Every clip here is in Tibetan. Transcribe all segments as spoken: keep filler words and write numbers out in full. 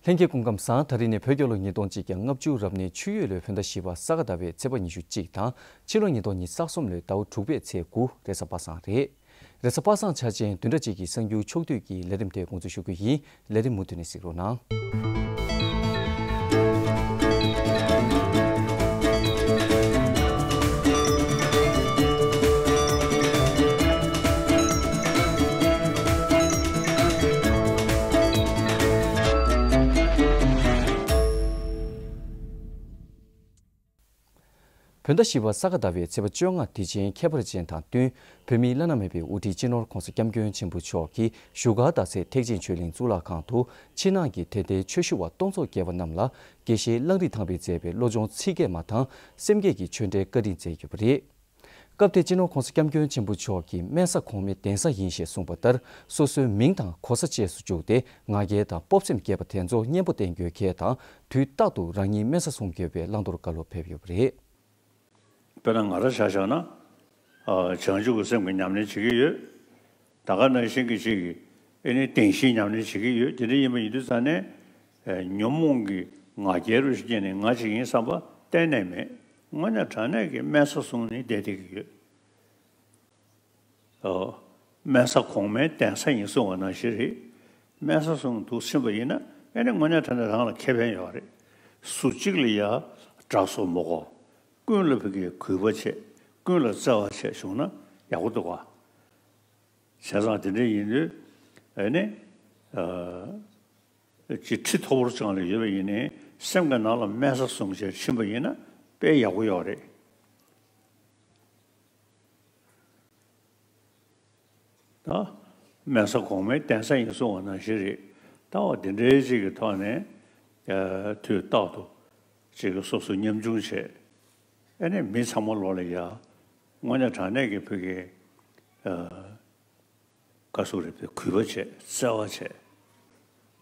ལྷན་རྒྱས་སྐུ་ཁམས་བཟང་། ད་རིང་ནི་བོད་རྒྱལ་ལོ་ཉིས་སྟོང་གཅིག་བརྒྱ་ལྔ་བཅུ་རབ་གནས་ཆུ་ཡོས་ལོའི་བོད་ཟླ་བཞི་པ་ས་ག་ཟླ་བའི་ཚེས་པ་ཉི་ཤུ་གཅིག་དང་ཕྱི་ལོ་ཉིས་སྟོང་ཉི་ཤུ་རྩ་གསུམ་ལོའི་ཟླ་བ་དྲུག་པའི་ཚེས་དགུ། རེས་གཟའ་པ་སངས་རེད། རེས་གཟའ་པ་སངས་འཆར་ཅན་བདུན་ཕྲག་གཅིག་གི་གསར་འགྱུར་ཕྱོགས་བསྡུས་ཀྱི་ལས་རིམ་དེ་དགོངས་ཚུལ་ཞུ་རྒྱུ་ཡིན། ལས་རིམ་མུ་མཐུད་ནས་གཟིགས་རོགས་གནང་། བོད་ཟླ་བཞི་པ་ས་ག་ཟླ་བའི་ཚེས་པ་བཅོ་ལྔ་དེ་ཅན་ཁྱད་པར་ཅན་དང་བསྟུན། བོད་མིའི་བླ་ན་མེད་པའི་དབུ་ཁྲིད་སྤྱི་ནོར་༸གོང་ས་༸སྐྱབས་མགོན་ཆེན་པོ་མཆོག་གིས་བཞུགས་སྒར་རྡ་སའི་ཐེག་ཆེན་ཆོས་གླིང་གཙུག་ལག་ཁང་དུ་ཕྱི་ནང་གི་དད་ལྡན་ཆོས་ཞུ་བ་སྟོང་ཚོ་བརྒལ་བ་རྣམས་ལ་དགེ་བཤེས་གླང་རི་ཐང་པས་མཛད་པའི་བློ་སྦྱོང་ཚིག་བརྒྱད་མ་དང་སེམས་བསྐྱེད་ཀྱི་ཆོས་འབྲེལ་བཀའ་དྲིན་སྩལ་ཡོད་པ་རེད། སྐབས་དེར་སྤྱི་ནོར་༸གོང་ས་༸སྐྱབས་མགོན་ཆེན་པོ་མཆོག་གིས་སྨན་ས་གོང་མའི་གདན་ས་ཡིན་ཞེས་གསུངས་པ་ལྟར། སོ་སོའི་མིང་དང་གོ་ས་བཅས་སུ་བཅུག་སྟེ་ང་རྒྱལ་དང་སྤོབས་སེམས་བསྐྱེད་པ་དེ་ཚོ་སྙན་པོ་བསྟན་དགོས་གལ་དང་། དུས་རྟག་ཏུ་རང་ཉིད་སྨན་ས་སྲུང་དགོས་པའི་བླང་དོར་བཀའ་སློབ་ཕེབས་ཡོད་པ་རེད། དཔེར་ན་ང་རང་ཆ་བཞག་ན། ཨ། བྱང་ཆུབ་ཀྱི་སེམས་ཀྱི་ཉམས་ལེན་བྱེད་ཀྱི་ཡོད། ད་ག་ནང་བཞིན་གྱི་ཅིག་གི་ཨེ་ནི་བདེན་བཞིའི་ཉམས་ལེན་བྱེད་ཀྱི་ཡོད། དེ་འདྲ་ཡིན་པ་ཡིན་དུས་ཙང་ནས། ཨེ། ཉོན་མོངས་ཀྱི་ང་རྒྱལ་རུ་སྐྱེས་ནས་ང་ཅིག་ཡིན་བསམ་པ་གཏན་ནས་མེད། དངོས་གནས་དྲང་གནས་ཀྱི་སྨན་ས་སྲུང་ནས་བསྡད་བསྡད་ཀྱི་ཡོད། ཨོ། སྨན་ས་གོང་མའི་གདན་ས་ཡིན་གསུང་བ་ནང་བཞིན་རེད། སྨན་ས་སྲུང་འདུག་ཕྱིན་པ་ཡིན་ན་ཨེ་ནི་དངོས་གནས་དྲང་གནས་རང་ལ་ཁེ་ཕན་ཡོད་རེད། སུ་གཅིག་ལ་ཡ་དགྲ་བཟོ་མི་དགོས། ཀུན་ལ་ཕ་གིའི་གུས་པ་བྱེད། ཀུན་ལ་བརྩེ་བ་བྱེད་བྱུང་ན་ཡག་པོ་འདུག་ག། བྱས་ཙང་དེ་འདྲ་ཡིན་དུས་ཨེ་ནི། ཨ། ཅིག་ཁྲི་མཐོ་པོར་བཅངས་ནས་ཡོད་པ་ཡིན་ནའི་སེམས་ཀྱི་ནང་ལ་སྨན་ས་སྲུང་བྱས་ཕྱིན་པ་ཡིན་ན་དཔེ་ཡག་པོ་ཡོད་རེད། ད་སྨན་ས་གོང་མའི་གདན་ས་ཡིན་གསུང་བ་ནང་བཞིན་རེད། ད་འོ་དེ་འདྲའི་ཅིག་གི་ཐོག་ནས། ཨ། དུས་རྟག་ཏུ་ཅིག་གི་སོ་སོ་ཉམ་ཆུང་བྱས། ཨ་ནི་མི་ཚང་མ་ལོག་ལ་ཡ། དངོས་གནས་དྲང་གནས་ཀྱི་ཕ་གི། ཨ། བཀའ་ཟུར་རེད་པས་གུས་པ་བྱས་བརྩེ་བ་བྱས།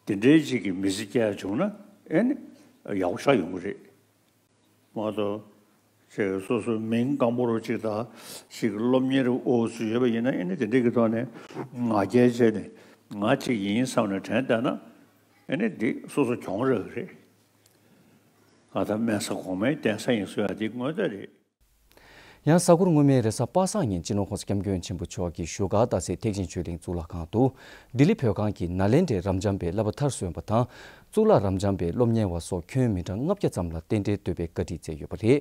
དེ་འདྲའི་ཅིག་གི་མི་ཚེ་སྐྱེལ་ཡ་བྱུང་ན་ཨེ་ནི་ཡག་པོ་ཞེ་དྲག་ཡོང་གི་རེད། མ་གཏོགས་ཅིག་སོ་སོའི་མིང་སྐམ་པོ་རུ་ཅིག་དང་ཅིག་སློབ་གཉེར་འོག་ཚུད་ཡོད་པ་ཡིན་ན་ཨེ་ནི་དེ་འདྲའི་གི་ཐོག་ནས་ང་རྒྱལ་བྱས་ནས་ང་ཅིག་ཡིན་བསམ་ནས་དྲན་བསྡད་ན་ཨེ་ནི་འདི་སོ་སོ་གྱོང་རག་གི་རེད། ང་ད་སྨན་ས་གོང་མའི་གདན་ས་ཡིན་གསུང་ཡ་འདི་དངོས་གནས་རེད། ཡང་གཟའ་འཁོར་སྔོན་མའི་རེས་གཟའ་པ་སངས་ཉིན་སྤྱི་ནོར་༸གོང་ས་༸སྐྱབས་མགོན་ཆེན་པོ་མཆོག་གིས་བཞུགས་སྒར་རྡ་སའི་ཐེག་ཆེན་ཆོས་གླིང་གཙུག་ལག་ཁང་དུ། ལྡི་ལི་བོད་ཁང་གི་ནཱ་ལེནྡྲའི་རབ་འབྱམས་པའི་བསླབ་པ་མཐར་སོན་པ་དང་། གཙུག་ལག་རབ་འབྱམས་པའི་སློབ་གཉེར་བ་སོགས་ཁྱོན་མི་གྲངས་ལྔ་བརྒྱ་ཙམ་ལ་རྟེན་འབྲེལ་བསྟོད་པའི་བཀའ་ཁྲིད་སྩལ་ཡོད་པ་རེད།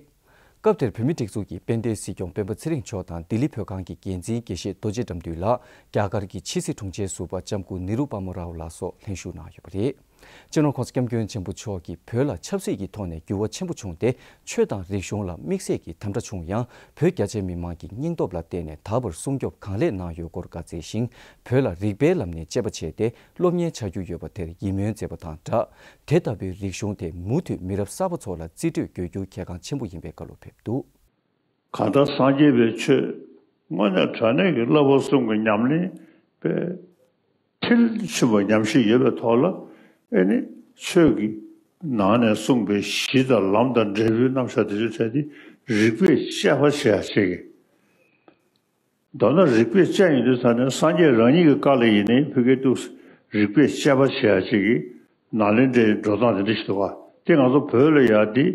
སྐབས་དེར་བོད་མིའི་སྒྲིག་འཛུགས་ཀྱི་དཔལ་ལྡན་སྲིད་སྐྱོང་སྤེན་པ་ཚེ་རིང་མཆོག་དང་ལྡི་ལི་བོད་ཁང་གི་འགན་འཛིན་དགེ་བཤེས་རྡོ་རྗེ་དགྲ་འདུལ་ལགས། རྒྱ་གར་གྱི་ཕྱི་སྲིད་དྲུང་ཆེ་ཟུར་པ་ལྕམ་སྐུ་ནེ་རུ་པ་མོ་རའོ་ལགས་སོགས་ལྷན་ཞུགས་གནང་ཡོད་པ་རེད། སྤྱི་ནོར་༸གོང་ས་༸སྐྱབས་མགོན་ཆེན་པོ་མཆོག་གིས་བོད་ལ་ཆབ་སྲིད་ཀྱི་ཐོག་ནས་འགྱུར་བ་ཆེན་པོ་བྱུང་སྟེ། ཆོས་དང་རིག་གཞུང་ལ་དམིགས་བསལ་གྱི་དམ་དྲག་བྱུང་ཡང་། བོད་རྒྱ་ཆེའི་མི་མང་གི་སྙིང་སྟོབས་ལ་བརྟེན་ནས་ད་བར་སྲུང་སྐྱོབ་གང་ལེགས་གནང་ཡོད་སྐོར་བཀའ་སྩལ་ཞིང་། བོད་ལ་རིག་པའི་ལམ་ནས་དཔྱད་པ་བྱས་ཏེ། སློབ་གཉེར་བྱ་རྒྱུ་ཡོད་པ་དེར་ཡིད་སྨོན་མཛད་པ་དང་སྦྲགས། དེ་ལྟ་བུའི་རིག་གཞུང་དེ་མུ་མཐུད་མི་རབས་གསར་པ་ཚོ་ལ་རྩིས་སྤྲོད་དགོས་རྒྱུ་གལ་འགངས་ཆེན་པོ་ཡིན་པའི་བཀའ་སློབ་ཕེབས་འདུག། གང་ལྟར་སངས་རྒྱས་པའི་ཆོས་དངོས་གནས་དྲང་གནས་ཀྱི་བསླབ་པ་གསུམ་གྱི་ཉམས་ལེན་པའི་མཐིལ་ཕྱིན་པ་ཉམས་བཞེས་ཡོད་པའི་ཐོག་ལ། ཨེ་ནི་ཆོས་ཀྱི་ནང་ནས་གསུངས་པའི་གཞི་དང་ལམ་དང་འབྲས་བུའི་རྣམ་གཞག་དེ་ཚོའི་ཐད་དེ་རིགས་པས་དཔྱད་པ་བྱེད་ཡ་བྱེད་ཀྱི། མདོར་ན་རིགས་པས་དཔྱད་ཡོང་དུས་ཙང་ནས་སངས་རྒྱས་རང་ཉིད་ཀྱི་བཀའ་ལ་ཡིན་ནའི་ཕ་གིའི་ཏུ་རིགས་པས་དཔྱད་པ་བྱེད་ཡ་ཅིག་གིས་ནཱ་ལེནྡྲའི་འགྲོ་སྟངས་དེ་འདྲ་ཞིག་འདུག་ག། དེ་ང་ཚོ་བོད་ལ་ཡ་འདི་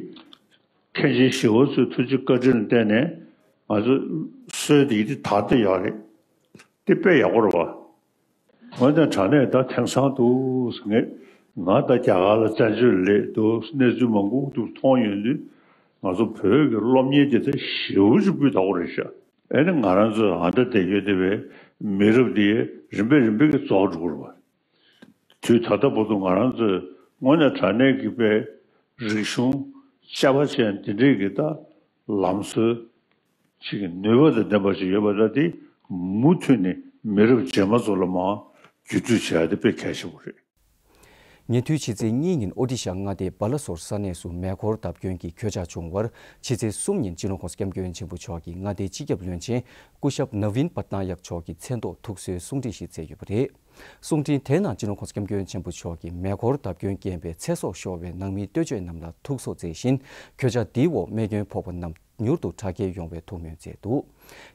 མཁན་ཆེན་ཞི་བ་འཚོའི་ཐུགས་རྗེ་བཀའ་དྲིན་ལ་བརྟེན་ནས་ང་ཚོ་སྲོལ་འདི་འདི་དར་ཏེ་ཡོད་རེད། དེ་དཔེ་ཡག་པོ་རེད་བ། འོན་ཀྱང་དྲང་གནས་ད་དེང་སང་འདུག་ངས་ང་ད་རྒྱ་གར་ལ་བཙན་བྱོལ་ལས་འདུག་གནས་ཚུལ་མང་པོ་འདུག་མཐོང་ཡོང་དུས་ང་ཚོ་བོད་ཀྱི་སློབ་གཉེར་དེ་ད་ཞེ་པོ་ཅིག་སྤུས་དག་པོ་རེད་ཤག། ཨེ་ནི་ང་རང་ཚོ་ཨ་མདའ་དེ་ཡོད་དེ་བས་མི་རབས་འདི་རིམ་པས་རིམ་པས་ཀྱི་རྫོགས་འགྲོ་གི་རེད་བ། དུས་ད་ལྟ་བར་དུ་ང་རང་ཚོས་དངོས་གནས་དྲང་གནས་ཀྱི་དཔེ་རིག་གཞུང་དཔྱད་པ་ཅན་འདི་འདྲས་ཀྱི་ད་ལམ་སྲོལ་ཅིག་གི་ནུས་པ་དང་ལྡན་པ་ཅིག་ཡོད་པ་ད་དེ་མུ་མཐུད་ནས་མི་རབས་རྗེས་མ་ཚོ་ལ་མར་བརྒྱུད་སྤྲོད་བྱེད་ཡ་དེ་དཔེ་གལ་ཆེན་པོ་རེད། ཉེ་དུས་ཕྱི་ཚེས་གཉིས་ཉིན་ཨོ་ཏི་ཤ་མངའ་སྡེའི་སྦ་ལ་སོར་ས་གནས་སུ་མེ་འཁོར་བརྡབ་སྐྱོན་གྱི་གོད་ཆག་བྱུང་བར། ཕྱི་ཚེས་གསུམ་ཉིན་སྤྱི་ནོར་༸གོང་ས་༸སྐྱབས་མགོན་ཆེན་པོ་མཆོག་གིས་མངའ་སྡེའི་སྤྱི་ཁྱབ་བློན་ཆེན་སྐུ་ཞབས་ནཱ་ཝིན་པཏ་ན་ཡག་མཆོག་གི་མཚན་ཐོག་ཐུགས་གསོའི་གསུང་འཕྲིན་ཞིག་སྩལ་ཡོད་པ་རེད། གསུང་འཕྲིན་དེའི་ནང་སྤྱི་ནོར་༸གོང་ས་༸སྐྱབས་མགོན་ཆེན་པོ་མཆོག་གིས་མེ་འཁོར་བརྡབ་སྐྱོན་རྐྱེན་པས་ཚེ་སྲོག་ཤོར་བའི་ནང་མིའི་ལྟོས་བཅས་རྣམས་ལ་ཐུགས་གཟོ་མཛད་བཞིན། གོད་ཆག་འདིའི་འོག་རྨས་སྐྱོན་ཕོག་པ་རྣམས་ མྱུར་དུ་དྲག་སྐྱེད་ཡོང་བའི་ཐུགས་སྨོན་མཛད་འདུག།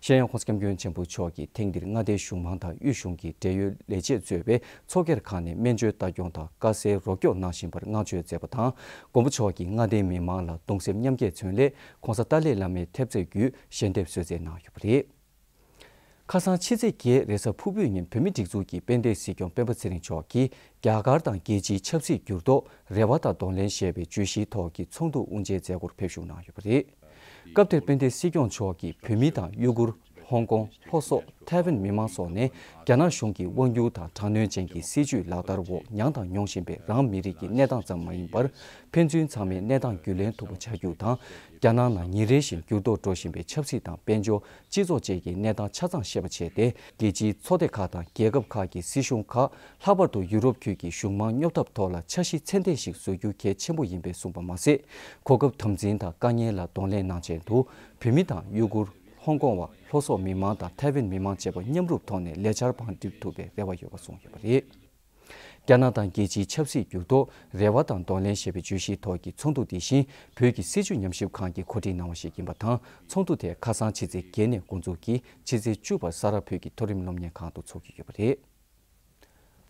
གཞན་ཡང་༸གོང་ས་༸སྐྱབས་མགོན་ཆེན་པོ་མཆོག་གིས་ཐེངས་འདིར་མངའ་སྡེའི་གཞུང་མང་དང་དབུས་གཞུང་གི་འབྲེལ་ཡོད་ལས་བྱེད་གཙོས་པའི་ཚོགས་སྒེར་ཁག་ནས་སྨན་བཅོས་ལྟ་སྐྱོང་དང་དཀའ་སེལ་རོགས་སྐྱོར་གནང་བཞིན་པར་བསྔགས་བརྗོད་མཛད་པ་དང་། མགོན་པོ་མཆོག་གིས་མངའ་སྡེའི་མི་མང་ལ་གདུང་སེམས་མཉམ་སྐྱེད་མཚོན་སླད་༸གོང་ས་ཏཱ་ལའི་བླ་མའི་ཐེབས་རྩ་བརྒྱུད་ཞལ་འདེབས་གསོལ་སྩལ་གནང་ཡོད་པ་རེད། ཁ་སང་ཕྱི་ཚེས་བརྒྱད་རེས་གཟའ་ཕུར་བུའི་ཉིན་བོད་མིའི་སྒྲིག་འཛུགས་ཀྱི་དཔལ་ལྡན་སྲིད་སྐྱོང་སྤེན་པ་ཚེ་རིང་མཆོག་གིས་རྒྱ་གར་དང་རྒྱལ་སྤྱིའི་ཆབ་སྲིད་འགྱུར་ལྡོག་རེ་བ་དང་གདོང་ལེན་ཞེས་པའི་བརྗོད་གཞིའི་ཐོག་གི་ཚོགས་འདུ་དབུ་འབྱེད་མཛད་སྒོར་ཕེབས་ཞུགས་གནང་ཡོད་པ་རེད། སྐབས་དེར་དཔལ་ལྡན་སྲིད་སྐྱོང་མཆོག་གིས་བོད་མི་དང་ཡུ་གུར། ཧོང་ཀོང་། ལྷོ་སོག་ཐའེ་ཝན་མི་མང་སོགས་ནས་རྒྱ་ནག་གཞུང་གི་དབང་སྒྱུར་དང་དྲག་གནོན་ཅན་གྱི་སྲིད་བྱུས་ལག་བསྟར་འོག་མྱངས་དང་མྱོང་བཞིན་པའི་རང་མི་རིགས་ཀྱི་གནས་སྟངས་ཙམ་མ་ཡིན་པར། ཕན་ཚུན་ཚང་མའི་གནས་སྟངས་རྒྱུས་ལེན་ཐུབ་པ་བྱ་རྒྱུ་དང་། རྒྱ་ནག་ནང་ཉིན་རེ་བཞིན་འགྱུར་ལྡོག་འགྲོ་བཞིན་པའི་ཆབ་སྲིད་དང་དཔལ་འབྱོར། སྤྱི་ཚོགས་བཅས་ཀྱི་གནས་སྟངས་ཆ་ཚང་ཤེས་པ་བྱས་ཏེ། རྒྱལ་སྤྱིའི་ཚོགས་སྡེ་ཁག་དང་རྒྱལ་ཁབ་ཁག་གི་སྲིད་གཞུང་ཁག་ལྷག་པར་དུ་ཡུ་རོབ་ཁུལ་གྱི་གཞུང་མང་སྙོབ་ཐབས་ཐོག་ལ་འཆར་གཞི་ཚད་ལྡན་ཞིག་བཟོ་རྒྱུ་གལ་ཆེན་པོ་ཡིན་པས་གསུངས་པ་མ་ཟད། གོ་སྐབས་དམ་འཛིན་དང་དཀའ་ངལ་ལ་གདོང་ལེན་གནང་ཆེད་དུ། བོད་མི་དང་ཡུ་གུར། ཧོང་ཀོང་བ། ལྷོ་སོག་མི་མང་དང་ཐའེ་ཝན་མི་མང་བཅས་པ་མཉམ་རུབ་ཐོག་ནས་ལས་འཆར་བང་སྒྲིག་ཐུབ་པའི་རེ་བ་ཡོད་པ་གསུངས་ཡོད་པ་རེད། རྒྱ་ནག་དང་རྒྱལ་སྤྱིའི་ཆབ་སྲིད་འགྱུར་ལྡོག་རེ་བ་དང་གདོང་ལེན་ཞེས་པའི་བརྗོད་གཞིའི་ཐོག་གི་ཚོགས་འདུ་འདི་བཞིན་བོད་ཀྱི་སྲིད་བྱུས་ཉམས་ཞིབ་ཁང་གིས་གོ་སྒྲིག་གནང་བ་ཞིག་ཡིན་པ་དང་། ཚོགས་འདུ་དེ་ཁ་སང་ཕྱི་ཚེས་བརྒྱད་ནས་འགོ་འཛུགས་ཀྱིས་ཕྱི་ཚེས་བཅུ་བར་ས་རཱ་བོད་ཀྱི་མཐོ་རིམ་སློབ་གཉེར་ཁང་དུ་འཚོགས་ཀྱི་ཡོད་པ་རེད།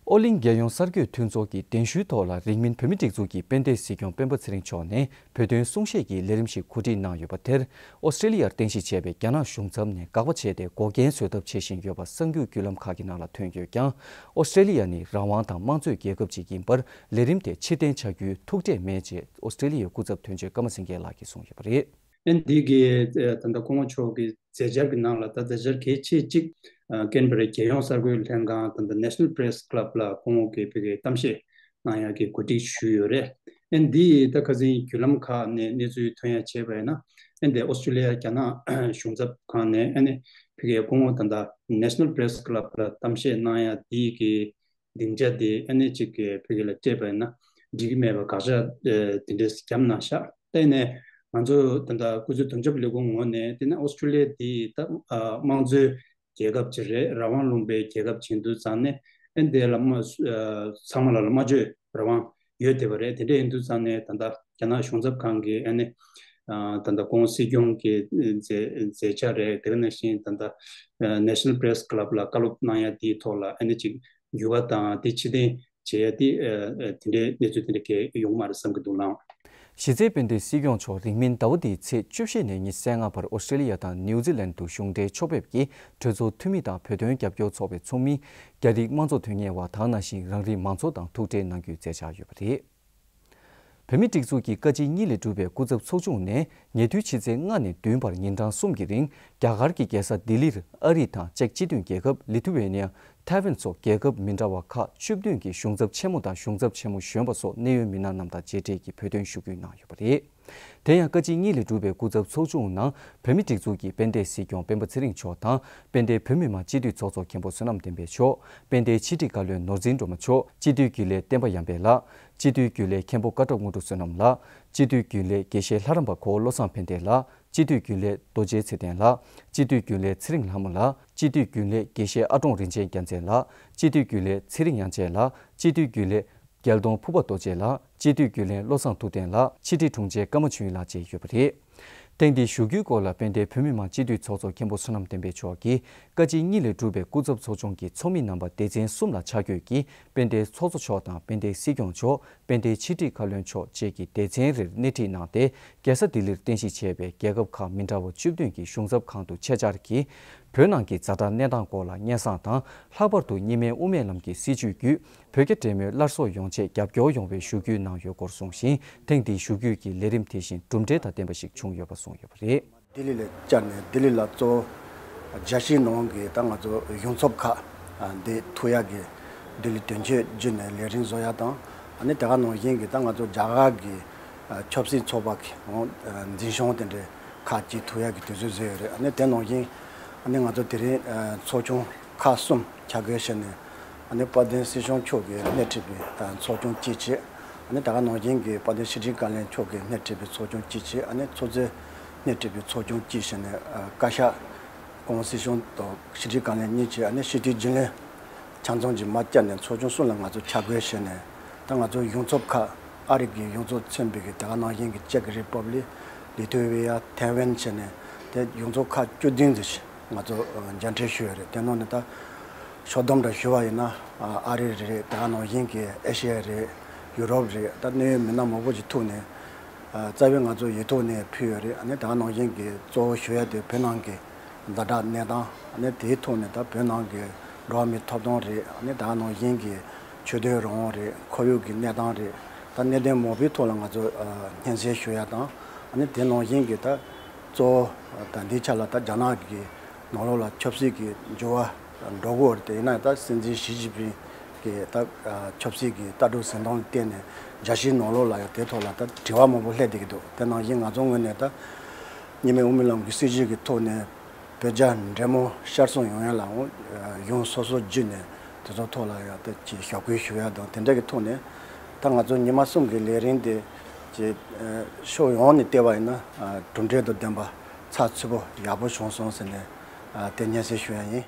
ཨོ་གླིང་རྒྱལ་ཡོངས་གསར་འགོད་མཐུན་ཚོགས་ཀྱི་གདན་ཞུའི་ཐོག་ལ་རིང་མིན་བོད་མིའི་སྒྲིག་འཛུགས་ཀྱི་དཔལ་ལྡན་སྲིད་སྐྱོང་སྤེན་པ་ཚེ་རིང་མཆོག་ནས་བོད་དོན་གསུང་བཤད་ཀྱི་ལས་རིམ་ཞིག་གོ་སྒྲིག་གནང་ཡོད་པ་དེར། ཨོ་སི་ཀྲེ་ལི་ཡར་རྟེན་གཞི་བྱས་པའི་རྒྱ་ནག་གཞུང་ཚབ་ནས་དགག་པ་བྱས་ཏེ་འགོག་རྐྱེན་བཟོ་ཐབས་བྱེད་བཞིན་ཡོད་པ་གསར་འགྱུར་བརྒྱུད་ལམ་ཁག་གི་ནང་ལ་ཐོན་ཡོད་ཀྱང་། ཨོ་སི་ཀྲེ་ལི་ཡ་ནི་རང་དབང་དང་དམངས་གཙོའི་རྒྱལ་ཁབ་ཅིག་ཡིན་པར། ལས་རིམ་དེ་ཕྱིར་འཐེན་བྱ་རྒྱུའི་ཐུགས་ཁྲལ་མེད་ཅེས་ཨོ་སི་ཀྲེ་ལི་ཡའི་སྐུ་ཚབ་དོན་གཅོད་ཀརྨ་སེང་གེ་ལགས་ཀྱིས་གསུངས་ཡོད་པ་རེད། ཨན་འདི་གི་ད་ལྟ་སྐུ་ངོ་མཆོག་གི་མཛད་འཆར་གྱི་ནང་ལ་ད་མཛད་འཆར་གལ་ཆེ་གཅིག་ཀེན་བྷ་རའི་རྒྱལ་ཡོངས་གསར་འགོད་ལྷན་ཁང་ད་ལྟ་National Press Club ལ་སྐུ་ངོ་གིས་བོད་སྐད་གཏམ་བཤད་གནང་ཡག་གི་གོ་སྒྲིག་ཞུས་ཡོད་རེད། ཨན་འདི་ད་ཁ་སང་བརྒྱུད་ལམ་ཁག་ནས་གནས་ཚུལ་ཐོན་ཡག་བྱས་པ་ཡིན་ན། ཨན་དེ་ཨོ་སི་ཀྲེ་ལི་ཡ་རྒྱ་ནག་གཞུང་ཚབ་ཁང་ནས་ཨན་བོད་སྐད་སྐུ་ངོ་ད་ལྟ་National Press Club ལ་གཏམ་བཤད་གནང་ཡག་འདི་གི་སྡིངས་ཆ་དེ་ཨ་ནི་གཅིག་གི་བོད་སྐད་ལ་སྤྲད་པ་ཡིན་ན་འགྲིག་གི་མེད་པ་དགག་བྱ་དེ་འདྲས་བརྒྱབ་གནང་ཤག་དེ་ནས་ང་ཚོ་ད་ལྟ་སྐུ་ཚབ་དོན་གཅོད་ལས་ཁུངས་ངོས་ནས་དེ་ནས་ཨོ་སི་ཀྲུ་ལི་ཡ་དེ་ད་དམངས་གཙོའི་རྒྱལ་ཁབ་ཅིག་རེད། རང་དབང་ལུང་པའི་རྒྱལ་ཁབ་ཅིག་ཡིན་དུས་ཙང་ནས་ཨ་ནི་དེ་ལ་མ་ཚང་མ་ལ་ལ་སྨྲ་བརྗོད་རང་དབང་ཡོད་བསྡད་པ་རེད། དེ་འདྲ་ཡིན་དུས་ཙང་ནས་ད་ལྟ་རྒྱ་ནག་གཞུང་ཚབ་ཁང་གིས་ཨ་ནི་ད་ལྟ་ཁོང་སྲིད་སྐྱོང་གི་མཛད་མཛད་འཆར་རེད། དེ་ག་ནང་བཞིན་ད་ལྟ་National Press Club ལ་བཀའ་སློབ་གནང་ཡ་དེའི་ཐོག་ལ་ཨ་ནི་ཅིག་འགྱུར་བ་དང་དེ་ཕྱིར་འཐེན་བྱེད་ཡ་དེ་ཨ་ཨ་དེ་འདྲའི་གནས་ཚུལ་དེ་འདྲ་གས་ཡོང་མ་རེད་བསམ་གྱི་འདུག་ལགས། གཞི་རྩའི་དཔལ་ལྡན་སྲིད་སྐྱོང་མཆོག་རིང་མིན་ཟླ་བ་འདིའི་ཚེས་བཅུ་བཞི་ནས་ཉི་ཤུ་རྩ་ལྔ་བར་ཨོ་སི་ཀྲེ་ལི་ཡ་དང་ནིའུ་ཛི་ལན་དུ་གཞུང་འབྲེལ་ཕྱོགས་ཕེབས་ཀྱིས་གྲོས་ཚོགས་འཐུས་མི་དང་བོད་དོན་རྒྱབ་སྐྱོར་ཚོགས་པའི་ཚོགས་མི། རྒྱ་རིགས་དམངས་གཙོ་དོན་གཉེར་བ་དང་ནང་བཞིན་རང་རིགས་མང་ཚོགས་དང་ཐུག་འཕྲད་གནང་རྒྱུའི་མཛད་འཆར་ཡོད་པ་རེད། བོད་མིའི་སྒྲིག་འཛུགས་ཀྱི་བཀའ་སྤྱི་གཉིས་ལས་གྲུབ་པའི་སྐུ་ཚབ་ཚོགས་ཆུང་ནས་ཉེ་དུས་ཕྱི་ཚེས་ལྔ་ནས་བདུན་བར་ཉིན་གྲངས་གསུམ་གྱི་རིང་རྒྱ་གར་གྱི་རྒྱལ་ས་ལྡི་ལིར་ཨ་རི་དང་ཅེཀ་སྤྱི་མཐུན་རྒྱལ་ཁབ། ལི་ཐུ་ཝེ་ནི་ཡ། ཐའེ་ཝན་སོགས་རྒྱལ་ཁབ་མི་འདྲ་བ་ཁག་བཅུ་བདུན་གྱི་གཞུང་ཚབ་ཆེན་མོ་དང་གཞུང་ཚབ་ཆེན་མོ་གཞོན་པ་སོགས་གནད་ཡོད་མི་སྣ་རྣམས་དང་མཇལ་འཕྲད་ཀྱིས་བོད་དོན་ཞུ་སྐུལ་གནང་ཡོད་པ་རེད། དེ་ཡང་བཀའ་སྤྱི་གཉིས་ལས་གྲུབ་པའི་སྐུ་ཚབ་ཚོགས་ཆུང་ནང་བོད་མིའི་སྒྲིག་འཛུགས་ཀྱི་དཔལ་ལྡན་སྲིད་སྐྱོང་སྤེན་པ་ཚེ་རིང་མཆོག་དང་། དཔལ་ལྡན་བོད་མི་མང་སྤྱི་འཐུས་ཚོགས་གཙོ་མཁན་པོ་བསོད་ནམས་བསྟན་འཕེལ་མཆོག་དཔལ་ལྡན་ཕྱི་དྲིལ་བཀའ་བློན་ནོར་འཛིན་སྒྲོལ་མ་མཆོག་སྤྱི་འཐུས་རྒྱུན་ལས་བསྟན་པ་ཡར་འཕེལ་ལགས། སྤྱི་འཐུས་རྒྱུན་ལས་མཁན་པོ་ཀ་ཊོག་དངོས་གྲུབ་བསོད་ནམས་ལགས། སྤྱི་འཐུས་རྒྱུན་ལས་དགེ་བཤེས་ལྷ་རམས་པ་གོ་བོ་བློ་བཟང་ཕན་བདེ་ལགས། སྤྱི་འཐུས་རྒྱུན་ལས་རྡོ་རྗེ་ཚེ་བརྟན་ལགས། སྤྱི་འཐུས་རྒྱུན་ལས་ཚེ་རིང་ལྷ་མོ་ལགས། སྤྱི་འཐུས་རྒྱུན་ལས་དགེ་བཤེས་ཨ་ཀྲོང་རིན་ཆེན་རྒྱལ་མཚན་ལགས། སྤྱི་འཐུས་རྒྱུན་ལས་ཚེ་རིང་དབྱངས་ཅན་ལགས། སྤྱི་འཐུས་རྒྱུན་ལས་རྒྱལ་གདོང་ཕུར་པ་རྡོ་རྗེ་ལགས། སྤྱི་འཐུས་རྒྱུན་ལས་བློ་བཟང་ཐུབ་བསྟན་ལགས། ཕྱི་དྲིལ་དྲུང་ཆེ་ཀརྨ་ཆོས་དབྱིངས་ལགས་བཅས་ཡོད་པ་རེད། ཐེངས་འདིའི་ཞུ་སྐུལ་སྐོར་ལ་དཔལ་ལྡན་བོད་མི་མང་སྤྱི་འཐུས་ཚོགས་གཙོ་མཁན་པོ་བསོད་ནམས་བསྟན་འཕེལ་མཆོག་གིས་བཀའ་སྤྱི་གཉིས་ལས་གྲུབ་པའི་སྐུ་ཚབ་ཚོགས་ཆུང་གི་ཚོགས་མི་རྣམ་པ་སྡེ་ཚན་གསུམ་ལ་ཆ་བགོས་ཀྱིས་དཔལ་ལྡན་ཚོགས་གཙོ་མཆོག་དང་དཔལ་ལྡན་སྲིད་སྐྱོང་མཆོག་དཔལ་ལྡན་ཕྱི་དྲིལ་བཀའ་བློན་མཆོག་བཅས་ཀྱི་སྡེ་ཚན་རེར་སྣེ་ཁྲིད་གནང་སྟེ། རྒྱལ་ས་ལྡི་ལིར་རྟེན་གཞི་བྱས་པའི་རྒྱལ་ཁབ་ཁག་མི་འདྲ་བ་བཅུ་བདུན་གྱི་གཞུང་ཚབ་ཁང་དུ་ཆེད་བཅར་གྱིས། བོད་ནང་གི་ཛ་དྲག་གནས་སྟངས་སྐོར་ལ་སྙན་སེང་དང་། ལྷག་པར་དུ་གཉིས་སྨན་དབུ་མའི་ལམ་གྱི་སྲིད་བྱུས་བརྒྱུད་བོད་རྒྱ་འབྲེལ་མོལ་སླར་གསོ་ཡོང་ཆེད་རྒྱབ་སྐྱོར་ཡོང་བའི་ཞུ་སྐུལ་གནང་ཡོད་སྐོར་གསུངས་ཤིང་། ཐེངས་འདིའི་ཞུ་སྐུལ་གྱི་ལས་རིམ་དེ་བཞིན་གྲུབ་འབྲས་དང་ལྡན་པ་ཞིག་བྱུང་ཡོད་པ་གསུངས་ཡོད་པ་རེད། ལྡི་ལི་ལ་བཅར་ནས་ལྡི་ལི་ལ་གཙོ་བོ་རྒྱལ་སྤྱིའི་ནང་གི་ད་ང་ཚོ་གཞུང་ཚབ་ཁག་འདི་ཐུག་ཡག་གི་ལྡི་ལི་དོན་གཅོད་བརྒྱུད་ནས་ལས་རིམ་བཟོ་ཡག་དང་། ཨ་ནི་དེ་ག་ནང་བཞིན་གྱི་ད་ང་ཚོ་རྒྱ་གར་གྱི་ཆབ་སྲིད་ཚོགས་པ་གི་འཛིན་སྐྱོང་དེ་འདྲའི་ཁག་ཅིག་ཐུག་ཡག་གི་དུས་ཚོད་བཟོས་ཡོད་རེད། ཨ་ནི་དེ་ནང་བཞིན་ཨ་ནི་ང་ཚོ་དེ་རིང་ཚོགས་ཆུང་ཁག་གསུམ་ཆ་བགོས་བྱས་ནས། ཨ་ནི་དཔལ་ལྡན་སྲིད་སྐྱོང་མཆོག་གིས་སྣེ་ཁྲིད་པའི་ཚོགས་ཆུང་གཅིག་བྱས། ཨ་ནི་ད་ག་ནང་བཞིན་གྱི་དཔལ་ལྡན་ཕྱི་དྲིལ་བཀའ་བློན་མཆོག་གིས་སྣེ་ཁྲིད་པའི་ཚོགས་ཆུང་གཅིག་བྱས། ཨ་ནི་ཚོགས་གཙོས་སྣེ་ཁྲིད་པའི་ཚོགས་ཆུང་གཅིག་བྱས་ནས་བཀའ་ཤག་སྐུ་ངོ་སྲིད་སྐྱོང་དང་ཕྱི་དྲིལ་བཀའ་བློན་གཉིས་བྱས། ཨ་ནི་སྤྱི་འཐུས་རྒྱུན་ལས་ཆ་ཚང་གྱིས་མ་བཅར་ནས་ཚོགས་ཆུང་གསུམ་ལ་ང་ཚོ་ཆ་བགོས་བྱས་ནས། ད་ང་ཚོ་གཞུང་ཚབ་ཁག་ཨ་རི་གི་གཞུང་ཚབ་མཚོན་པའི་གི་ད་ག་ནང་བཞིན་གྱི་ཅེཀ་རི་པབ་ལིག་ལི་ཐུ་ཝེ་ཡ། ཐའེ་ཝན་བྱས་ནས་དེ་ཡོངས་རྫོགས་ཁག་བཅུ་བདུན་ཙམ་ཞིག་ང་ཚོ་ཨ་མཇལ་འཕྲད་ཞུས་ཡོད་རེད། དེ་ནང་ནས་ད་ཕྱོགས་བསྡོམས་འདྲ་ཞུ་བ་ཡིན་ན་ཨ་ཨ་རི་རེད། དེ་ག་ནང་བཞིན་གྱི་ཨེ་ཤི་ཡ་རེད། ཡུ་རོབ་རེད། ད་གནད་ཡོད་མི་སྣ་མང་པོ་ཞིག་ཐུག་ནས་ཨ་རྩ་བའི་ང་ཚོ་ཡིག་ཐོག་ནས་ཕུལ་ཡོད་རེད། ཨ་ནི་དེ་ག་ནང་བཞིན་གྱི་གཙོ་བོ་ཞུ་ཡ་དེ་བོད་ནང་གི་ཛ་དྲག་གནས་སྟངས། ཨ་ནི་དེའི་ཐོག་ནས་ད་བོད་ནང་གི་འགྲོ་བ་མིའི་ཐོབ་ཐང་རེད། ཨ་ནི་དེ་ག་ནང་བཞིན་གྱི་ཆོས་དད་རང་དབང་རེད། ཁོར་ཡུག་གི་གནས་སྟངས་རེད། ད་གནད་དོན་མང་པོའི་ཐོག་ལ་ང་ཚོ་ཨ་སྙན་སེང་ཞུ་ཡ་དང་། ཨ་ནི་དེ་ནང་བཞིན་གྱི་ད་གཙོ་བོ་ད་འདིའི་ཆ་ལ་ད་རྒྱ་ནག་གི་ནང་ལོགས་ལ་ཆབ་སྲིད་ཀྱི་འགྱུར་བ་འགྲོ་གི་ཡོད་རེད། དེ་ཡིན་ན་ད་སྲིད་འཛིན་ཞི་ཅིན་ཕིང་གི་ད་ཨ་ཆབ་སྲིད་ཀྱི་ལྟ་གྲུབ་འཛིན་སྟངས་ལ་བརྟེན་ནས་རྒྱལ་སྤྱིའི་ནང་ལོགས་ལ་ཡང་དེ་ཐོག་ལ་ད་དྲི་བ་མང་པོ་སླེབས་བསྡད་ཀྱི་འདུག་དེ་ནང་བཞིན་ང་ཚོ་ངོས་ནས་ད་གཉིས་སྨན་དབུ་མའི་ལམ་གྱི་སྲིད་བྱུས་ཀྱི་ཐོག་ནས་བོད་རྒྱ་འབྲེལ་མོལ་བསྐྱར་གསོ་ཡོང་ཡ་ལའང་གཞུང་སོ་སོ་བརྒྱུད་ནས་དེ་ཚོ་ཐོག་ལ་ཡང་ད་ཅིག་ཞབས་སྐུལ་ཞུ་ཡ་དང་། དེ་འདྲ་གི་ཐོག་ནས་ད་ང་ཚོ་ཉི་མ་གསུམ་གྱི་ལས་རིམ་དེ་ཅིག་ཕྱོགས་ཡོངས་ནས་བལྟས་པ་ཡིན་ན་གྲུབ་འབྲས་དང་ལྡན་པ་ཚགས་ཚུད་པོ་ཡག་པོ་བྱུང་སོང་ཟེར་ནས་དེ་སྙན་སེང་ཞུ་ཡ་ཡིན།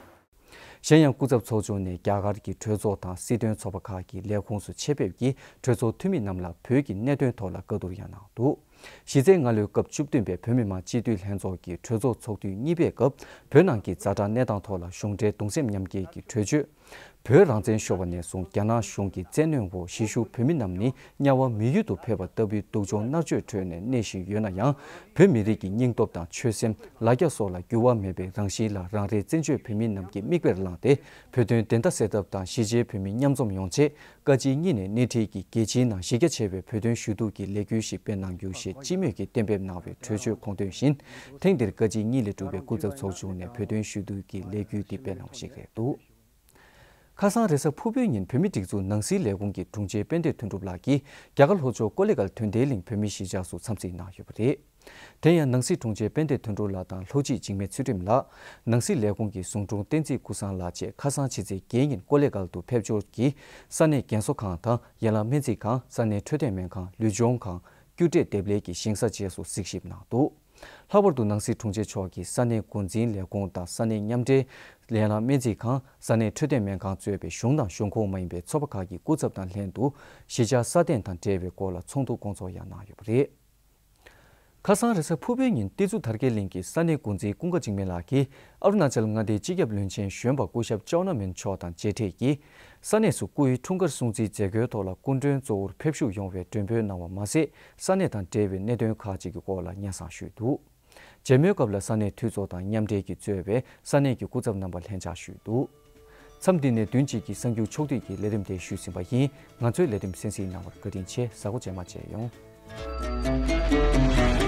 གཞན་ཡང་སྐུ་ཚབ་ཚོགས་ཆུང་ནས་རྒྱ་གར་གྱི་གྲོས་ཚོགས་དང་སྲིད་དོན་ཚོགས་པ་ཁག་གི་ལས་ཁུངས་སུ་ཆེད་ཕེབས་ཀྱིས་གྲོས་ཚོགས་འཐུས་མི་རྣམས་ལ་བོད་ཀྱི་གནད་དོན་ཐོག་ལ་བཀའ་བསྡུར་ཡང་གནང་འདུག་གཞི་རྩའི་སྔ་ལོའི་སྐབས་བཅུ་བདུན་པའི་བོད་མི་མང་སྤྱི་འཐུས་ལྷན་ཚོགས་ཀྱི་གྲོས་ཚོགས་ཚོགས་དུས་གཉིས་པའི་སྐབས་བོད་ནང་གི་ཛ་དྲག་གནས་སྟངས་ཐོག་ལ་གཞུང་འབྲེལ་གདུང་སེམས་མཉམ་སྐྱེད་ཀྱི་གྲོས་ཆོད། བོད་རང་བཙན་ཤོར་བ་ནས་བཟུང་རྒྱ་ནག་གཞུང་གི་བཙན་གནོན་འོག་གཞིས་བཞུགས་བོད་མི་རྣམས་ནི་དམྱལ་བ་མི་ཡུལ་དུ་ཕེབས་པ་ལྟ་བུའི་སྡུག་སྦྱོང་མནར་གཅོད་ཁྲོད་ནས་གནས་བཞིན་ཡོད་ན་ཡང་། བོད་མི་རིགས་ཀྱི་སྙིང་སྟོབས་དང་ཆོད་སེམས། ལ་རྒྱ་སོགས་ལ་འགྱུར་བ་མེད་པའི་རང་བཞིན་ལ་རང་རེའི་བཙན་བྱོལ་བོད་མི་རྣམས་ཀྱིས་མིག་དཔེར་བླངས་ཏེ། བོད་དོན་བདེན་མཐའ་གསལ་ཐབས་དང་གཞིས་བྱེས་བོད་མི་མཉམ་འཛོམས་ཡོང་ཆེད། བཀའ་སྤྱི་གཉིས་ནས་སྣེ་ཁྲིད་ཀྱིས་རྒྱལ་སྤྱིའི་ནང་གཞི་རྒྱ་ཆེ་བའི་བོད་དོན་ཞུ་གཏུག་གི་ལས་འགུལ་ཞིག་སྤེལ་གནང་རྒྱུ་ཞེས་སྤྱི་མོས་ཀྱིས་གཏན་འབེབས་གནང་བའི་གྲོས་ཆོད་དགོངས་དོན་བཞིན། ཐེངས་འདིར་བཀའ་སྤྱི་གཉིས་ལས་གྲུབ་པའི་སྐུ་ཚབ་ཚོགས་ཆུང་ནས་བོད་དོན་ཞུ་གཏུག་གི་ལས་འགུལ་འདི་སྤེལ་གནང་བ་ཞིག་རེད་འདུག་ཁ་སང་རེས་གཟའ་ཕུར་བུའི་ཉིན་བོད་མིའི་སྒྲིག་འཛུགས་ནང་སྲིད་ལས་ཁུངས་ཀྱི་དྲུང་ཆེ་དཔལ་ལྡན་དོན་གྲུབ་ལགས་ཀྱིས་རྒྱ་གར་ལྷོ་ཕྱོགས་ཀོ་ལི་གྷལ་དོན་ལྡན་གླིང་བོད་མིའི་གཞིས་ཆགས་སུ་འཚམས་གཟིགས་གནང་ཡོད་པ་རེད། དེ་ཡང་ནང་སྲིད་དྲུང་ཆེ་དཔལ་ལྡན་དོན་གྲུབ་ལགས་དང་ལྷོ་སྤྱི་འཇིགས་མེད་ཚུལ་ཁྲིམས་ལགས། ནང་སྲིད་ལས་ཁུངས་ཀྱི་ཟུང་དྲུང་བསྟན་འཛིན་ཀུན་བཟང་ལགས་བཅས་ཁ་སང་ཕྱི་ཚེས་བརྒྱད་ཉིན་ཀོ་ལི་གྷལ་དུ་ཕེབས་འབྱོར་གྱིས་ས་གནས་རྒན་གསོ་ཁང་དང་ཡན་ལག་སྨན་རྩིས་ཁང་། ས་གནས་འཕྲོད་བསྟེན་སྨན་ཁང་། ལུས་སྦྱོང་ཁང་། རྒྱུ་འབྲས་འདེབས་ལས་ཀྱི་ཞིང་ས་བཅས་སུ་གཟིགས་ཞིབ་གནང་འདུག་ལྷག་པར་དུ་ནང་སྲིད་དྲུང་ཆེ་མཆོག་གིས་ས་གནས་འགོ་འཛིན་ལས་ཁུངས་དང་ས་གནས་མཉམ་འབྲེལ་ཡན་ལག་སྨན་རྩིས་ཁང་། ས་གནས་འཕྲོད་བསྟེན་སྨན་ཁང་གཙོས་པའི་གཞུང་དང་གཞུང་ཁོངས་མ་ཡིན་པའི་ཚོགས་པ་ཁག་གི་སྐུ་ཚབ་དང་ལྷན་དུ་གཞིས་ཆགས་སྲ་བརྟན་དང་འབྲེལ་བའི་སྐོར་ལ་ཚོགས་འདུ་སྐོང་ཚོགས་ཡང་གནང་ཡོད་པ་རེད། ཁ་སང་རེས་གཟའ་ཕུར་བུའི་ཉིན་ཏི་ཛུ་དར་རྒྱས་གླིང་གི་ས་གནས་འགོ་འཛིན་ཀུན་དགའ་འཇིགས་མེད་ལགས་ཀྱིས་ཨ་རུ་ན་ཅལ་མངའ་སྡེའི་སྤྱི་ཁྱབ་བློན་ཆེན་གཞོན་པ་སྐུ་ཞབས་ཅའོ་ན་མེན་མཆོག་དང་མཇལ་འཕྲད་ཀྱིས། ས་གནས་སུ་སྐུའི་འཁྲུངས་སྐར་སྲུང་བརྩིའི་མཛད་སྒོའི་ཐོག་ལ་སྐུ་མགྲོན་གཙོ་བོར་ཕེབས་ཞུགས་ཡོང་བའི་མགྲོན་འབོད་གནང་བ་མ་ཟད། ས་གནས་དང་འབྲེལ་བའི་གནད་དོན་ཁག་ཅིག་གི་སྐོར་ལ་སྙན་སེང་ཞུས་འདུག་མཇལ་མོལ་སྐབས་ལ་ས་གནས་འཐུས་ཚོགས་དང་མཉམ་འབྲེལ་གྱིས་གཙོས་པའི་ས་གནས་ཀྱི་སྐུ་ཚབ་རྣམ་པ་ལྷན་བཅར་ཞུས་འདུག་མཚམས་འདི་ནས་བདུན་གཅིག་གི་གསར་འགྱུར་ཕྱོགས་བསྡུས་ཀྱི་ལས་རིམ་དེ་ཞུས་ཟིན་པ་ཡིན། ང་ཚོའི་ལས་རིམ་གསན་གཟིགས་གནང་བར་བཀའ་དྲིན་ཆེ། གཟའ་འཁོར་རྗེས་མ་མཇལ་ཡོང་།